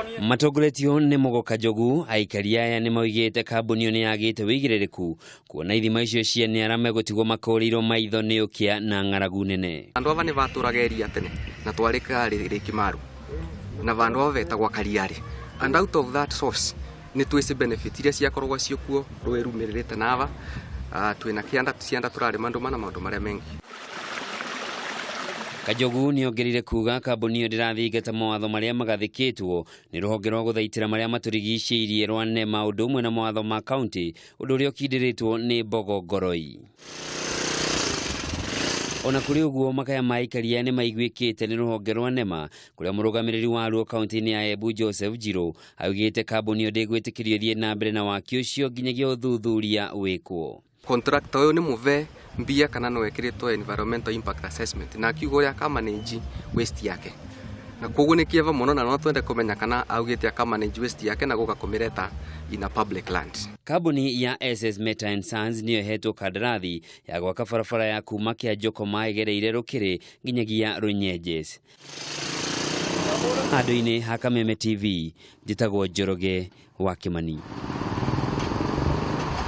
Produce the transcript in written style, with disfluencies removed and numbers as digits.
Matongoretio nĩ Mũgo Kajogu, aikari aya nĩ maugĩte kambuni ĩyo nĩ yagĩte wĩigĩrĩrĩku kuona ithima icio cia nĩara megũtigwo makũrĩirwo maitho nĩ ũkĩa na ng'aragu nene. Andu ava nĩ vatũraga area tene na twarĩ karĩ rĩ Kĩmaru na vandu ava vetagwa Kariarĩ, and out of that source nĩ twĩci benefit iria ciakoragwo ciĩkuo rũĩ rumĩrĩrĩte na ava twĩna kĩanda cianda tũrarĩma ndũma na maũndũ marĩa mengi. Kajogu nĩ ongereire kuga kambuni ĩyo ndĩrathingata mawatho marĩa magathĩkĩtwo nĩ rũhonge rwa gũthaitĩra marĩa matũrigicĩirie rwa NEMA, ũndũ ũmwe na mawatho ma kaunti, ũndũ ũrĩa ũkindĩrĩtwo nĩ Mbogo Ngoroi. Ona kũrĩ ũguo, makaya ma aikari aya nĩ maiguĩkĩte nĩ rũhonge rwa NEMA, kũrĩa mũrũgamĩrĩri waruo kaunti-inĩ ya Embu Joseph Njirũ augĩte kambuni ĩyo ndĩgwĩtĩkĩrio ĩthiĩ na mbere na waki ũcio nginyagia ũthuthuria wĩkwo. Contractor ũyũ nĩ mũve mbia kana no ekĩrĩtwo environmental impact assessment na akiuga ũrĩa akamanage waste yake, na koguo nĩ kĩeva mũno na no twende kũmenya kana augĩte akamanage waste yake na gũka kũmĩreta in a public land. Kambuni ya SS Meta and Sons nĩyo ĩhetwo kandarathi ya gwaka barabara ya kuma Kĩanjokoma ĩgereire Rũkĩrĩ nginyagia Rũnyenjes. Handũ-inĩ ha Kameme TV, njĩtagwo Njoroge wa Kĩmani.